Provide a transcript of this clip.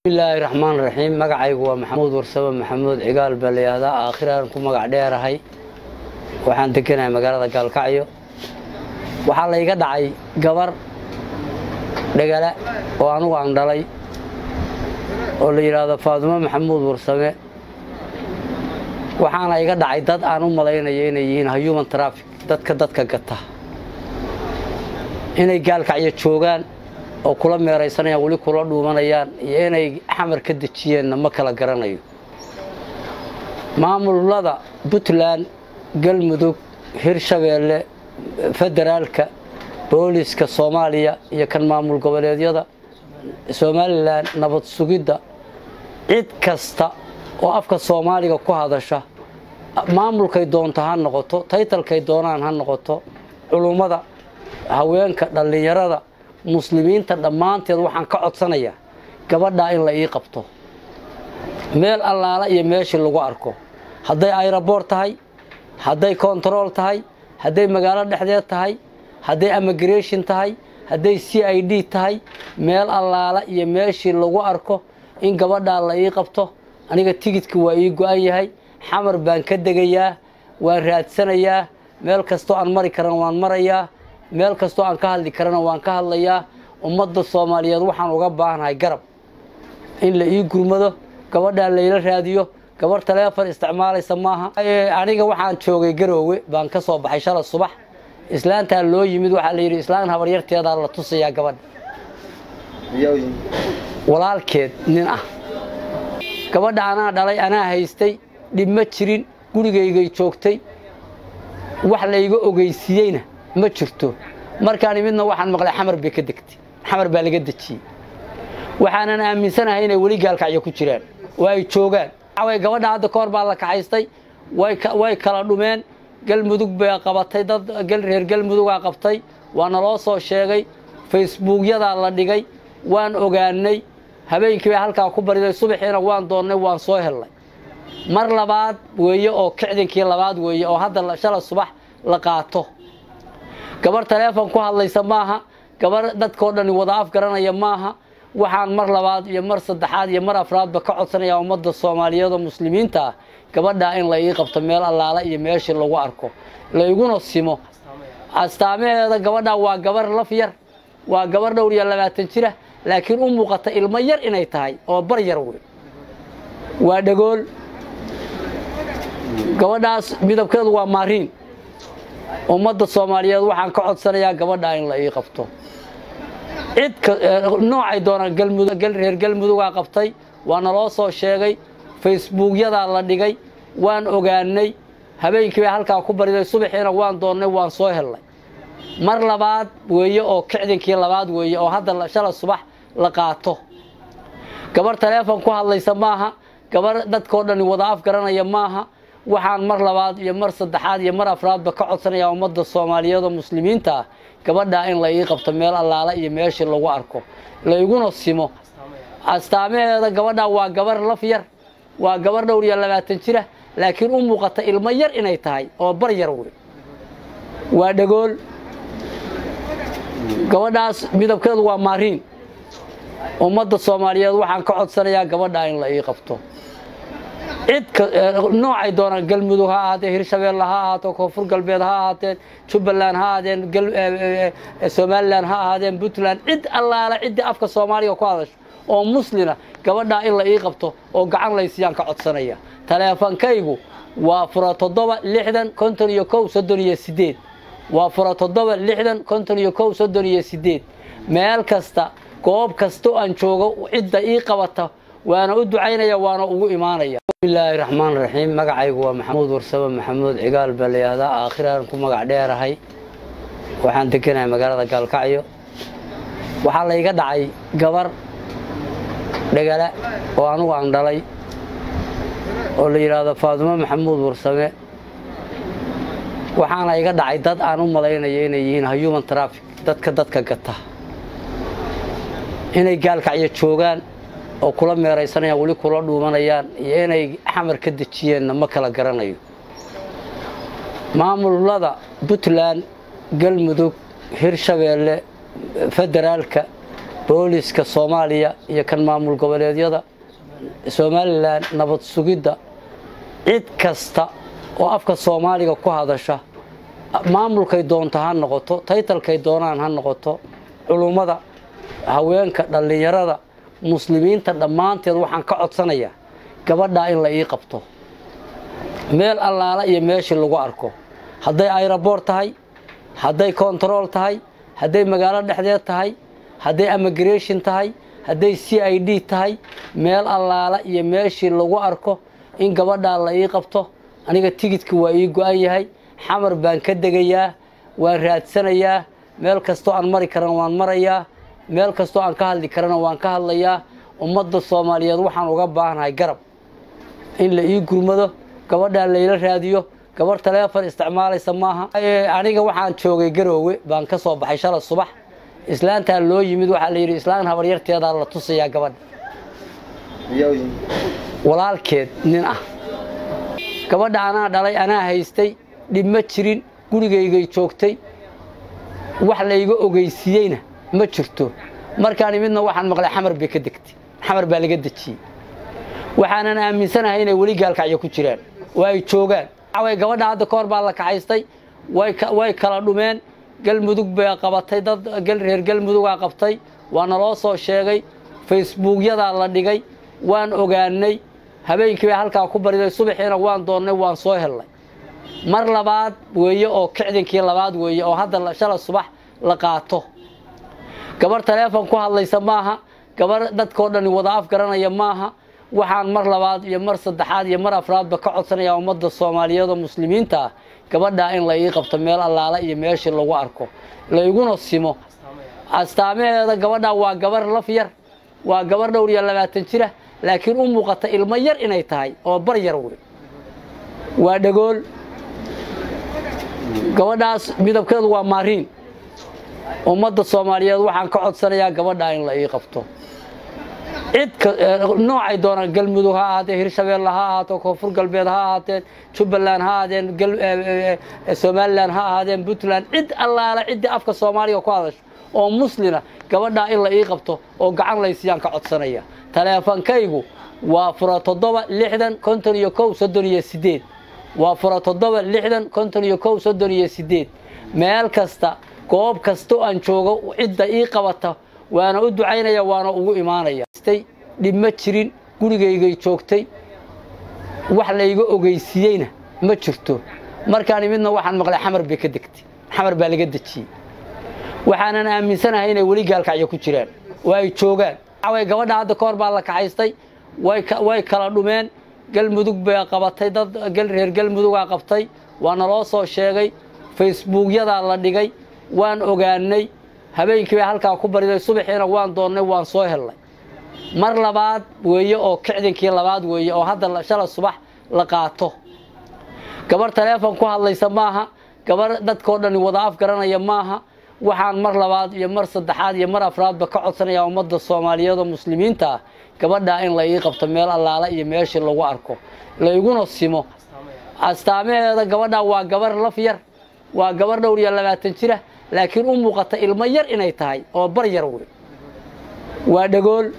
Bismillaahi raxmaan raxiim. Magacaygu waa Maxamuud Warsame Maxamuud Cigaal baa la yidhaahdaa, aakhiraan ku magac dheerahay. Waxaan deganahay magaalada Gaalkacyo. Waxaa layga dhacay gabar dhegala oo anugu aan dhalay oo la yidhaahdo Faadumo Maxamuud Warsame. Waxaana iga dhacay dad aan u malaynayo inay yihiin human traffic, dadka gata, inay Gaalkacyo joogaan oo kula meeraysanayaan, weli kula dhuumanayaan, iyo inay Xamar ka dejiyeenna ma kala garanayo. Maamulada Puntland, Galmudug, Hirshabeelle, federaalka, booliska Soomaaliya iyo kan maamul goboleedyada Somalilan, nabad sugidda, cid kasta oo afka Soomaaliga ku hadasha, maamulkay doonto ha noqoto, taytalkay doonaan ha noqoto, culummada, haweenka, dhallinyarada, muslimiinta dhammaanteed, waxaan ka codsanayaa gabadhaa in la ii qabto meel allaala iyo meeshii lagu arko, hadday airport tahay, hadday control tahay, hadday magaalo dhexdeed tahay, hadday immigration tahay, hadday CID tahay, meel allaala iyo meeshii lagu arko in gabadhaa la ii qabto. Aniga tigidka waa ii go-an yahay, Xamar baan ka degayaa, waan raadsanayaa, meel kastoo aan mari karana waan marayaa, meel kastoo aan ka hadli karana waan ka hadlayaa. Ummadda Soomaaliyeed waxaan uga baahanahay garab, in la ii gurmado, gabadhaa layla raadiyo. Gabarh taleefon isticmaalaysa maaha. Aniga waxaan joogay Garoowe, baan ka soo baxay shala subax. Islaantaa loo yimid, waxaa la yidhi islaan habaryarteedaa la tusayaa gabadha, walaalkeed nin ah. Gabadha anaa dhalay, anaa haystay, dhib ma jirin, gurigaygay joogtay, wax layga ogeysiiyeyna ma jirto. Markaan imidna waxaan maqlay Xamar bay ka degtay, Xamar baa laga dejiyey. Waxaanan aaminsanahay inay weli Gaalkacyo ku jiraan oo ay joogaan. Waxaway gabadha hadda ka hor baa la kaxaystay, way kala dhumeen. Galmudug bay qabatay, dad reer Galmudugaa qabtay, waa naloo soo sheegay, Facebookyadaa la dhigay, waan ogaanay. Habeenkii bay halkaa ku bariday, subaxiina waan doonnay, waan soo helnay. Mar labaad weeye oo kicdinkii labaad weeye oo hadda shala subax la qaato. Gabarh taleefon ku hadlaysa maaha, gabar dadkao dhani wada af garanaya maaha. Waxaan mar labaad iyo mar saddexaad iyo mar afraadba ka codsanayaa ummadda Soomaaliyeed oo muslimiinta ah gabadhaa in la ii qabto meel allaala iyo meeshii lagu arko, layguna simo. Astaamaheeda gabadhaa waa gabar laf yar, waa gabar dhowr iyo 20 jira, laakiin u muuqata ilmo yar inay tahay oo bar yar wey. Waa dhagool gabadhaas, midabkeedu waa maariin. Ummadda Soomaaliyeed waxaan ka codsanayaa gabadhaa in la ii qabto, cid noocay doonaan. Galmudug, reer Galmudugaa qabtay, waa naloo soo sheegay, Facebookyadaa la dhigay, waan ogaanay. Habeenkii bay halkaa ku bariday, subaxiina waan doonnay, waan soo helnay. Mar labaad weeye oo kicdinkii labaad weeye oo hadda shala subax la qaato. Gabarh taleefon ku hadlaysa maaha, gabar dadkao dhani wada af garanaya maaha. Waxaan mar labaad iyo mar saddexaad iyo mar afraadba ka codsanayaa ummadda Soomaaliyeed oo muslimiinta ah gabadhaa in la ii qabto meel allaala iyo meeshii lagu arko, layguna simo. Astaamaheeda gabadhaa waa gabar laf yar, waa gabar dhowr iyo 20 jira, laakiin u muuqata ilmo yar inay tahay oo bar yar wey. Waa dhagool gabadhaas, midabkeedu waa maariin. Ummadda Soomaaliyeed waxaan ka codsanayaa gabadhaa in la ii qabto, cid noocay doonaan, Galmudug ha ahaatee, Hirshabeelle ha ahaato, Koonfur Galbeed ha ahaateen, Jubbaland ha ahaadeen, Somalilan ha ahaadeen, Puntland, cid allaala ciddii afka Soomaaliga ku hadasho oo muslina gabadhaa in la ii qabto oo gacan laysiyaan ka codsanaya. Taleefankaygu waa 07 60 51 38, waa 07 60 51 38. Meel kasta, goob kastoo aan joogo, cidda ii qabata waana u ducaynaya, waana ugu imaanaya. Bismillaahi raxmaan raxiim. Magacaygu waa Maxamuud Warsame Maxamuud Cigaal baa la yidhaahdaa, aakhiraan ku magac dheerahay. Waxaan deganahay magaalada Gaalkacyo. Waxaa layga dhacay gabar dhegala oo anugu aan dhalay oo la yidhaahdo Faadumo Maxamuud Warsame. Waxaana iga dhacay dad aan u malaynayo inay yihiin human traffic, dadka gata, inay Gaalkacyo joogaan oo kula meeraysanayaan, weli kula dhuumanayaan, iyo inay Xamar ka dejiyeenna ma kala garanayo. Maamulada Puntland, Galmudug, Hirshabeelle, federaalka, Booliska Soomaaliya iyo kan maamul goboleedyada, Somalilan, nabad sugidda, cid kasta oo afka Soomaaliga ku hadasha, maamulkay doonto ha noqoto, taytalkay doonaan ha noqoto, culummada, haweenka, dhallinyarada, muslimiinta dhammaanteed, waxaan ka codsanayaa gabadhaa in la ii qabto meel allaala iyo meeshii lagu arko, hadday airport tahay, hadday control tahay, hadday magaalo dhexdeed tahay, hadday immigration tahay, hadday CID tahay, meel allaala iyo meeshii lagu arko in gabadhaa la ii qabto. Aniga tigidka waa ii go-an yahay, Xamar baan ka degayaa, waan raadsanayaa. Meel kastoo aan mari karana waan marayaa, meel kastoo aan ka hadli karana waan ka hadlayaa. Ummadda Soomaaliyeed waxaan uga baahanahay garab, in la ii gurmado, gabadhaa layla raadiyo. Gabarh taleefon isticmaalaysa maaha. Aniga waxaan joogay Garoowe, baan ka soo baxay shala subax. Islaantaa loo yimid, waxaa la yidhi islaan habaryarteedaa la tusayaa gabadha, walaalkeed nin ah. Gabadha anaa dhalay, anaa haystay, dhib ma jirin, gurigaygay joogtay, wax layga ogeysiiyeyna ma jirto. Markaan imidna waxaan maqlay Xamar bay ka degtay, Xamar baa laga dejiyey. Waxaanan aaminsanahay inay weli Gaalkacyo ku jiraan oo ay joogaan. Way gabadha hadda ka hor baa la kaxaystay, way kala dhumeen. Galmudug bay qabatay, dad reer Galmudugaa qabtay, waa naloo soo sheegay, Facebookyadaa la dhigay, waan ogaanay. Habeenkii bay halkaa ku bariday, subaxiina waan doonnay, waan soo hellay. Mar labaad weeye oo kicdinkii labaad weeye oo hadda shala subax la qaato. Gabarh taleefon ku hadlaysa maaha, gabarh dadkoo dhani wada af garanaya maaha. Waxaan mar labaad iyo mar saddexaad iyo mar afraadba ka codsanayaa ummadda Soomaaliyeed oo muslimiinta ah gabadhaa in la ii qabto meel allaala iyo meeshii lagu arko, layguna simo. Astaamaheeda gabadhaa waa gabar laf yar, waa gabar 24 jira, laakiin u muuqata ilmo yar inay tahay oo bar yar wey. Waa dhagool gabadhaas, midabkeedu waa maariin. Ummadda Soomaaliyeed waxaan ka codsanayaa gabadhaa in la ii qabto, cid noocay doonaan, Galmudug ha ahaatee, Hirshabeelle ha ahaato, Koonfur Galbeed ha ahaateen, Jubbaland ha ahaadeen, Somalilan ha ahaadeen, Puntland, cid allaala ciddii afka Soomaaliga ku hadasho oo muslina, gabadhaa in la ii qabto oo gacan laysiyaan ka codsanaya. Taleefankaygu waa 07 60 51 38, waa 07 60 51 38. Meel kasta, goob kasta aan joogo, cidda ii qabata waana u ducaynaya, waana ugu imaanaya. Dhib ma jirin, gurigaygay joogtay, wax layga ogeysiiyeyna ma jirto. Markaan imidna waxaan maqlay Xamar bay ka degtay, Xamar baa laga dejiyey. Waxaanan aaminsanahay inay weli Gaalkacyo ku jiraan oo ay joogaan. Way gabadha hadda ka hor baa la kaxaystay, way kala dhumeen. Galmudug bay qabatay, dad reer Galmudugaa qabtay, waa naloo soo sheegay, Facebookyadaa la dhigay, waan ogaanay. Habeenkii bay halkaa ku bariday, subaxiina waan doonnay, waan soo hellay. Mar labaad weeye oo kicdinkii labaad weeye oo hadda shala subax la qaato. Gabarh taleefon ku hadlaysa maaha, gabarh dadkoo dhani wada af garanaya maaha. Waxaan mar labaad iyo mar saddexaad iyo mar afraadba ka codsanayaa ummadda Soomaaliyeed oo muslimiinta ah gabadhaa in la ii qabto meel allaala iyo meeshii lagu arko, layguna simo. Astaamaheeda gabadhaa waa gabar laf yar, waa gabar 24 jira, laakiin u muuqata ilmo yar inay tahay oo bar yar wey. Waa dhagool.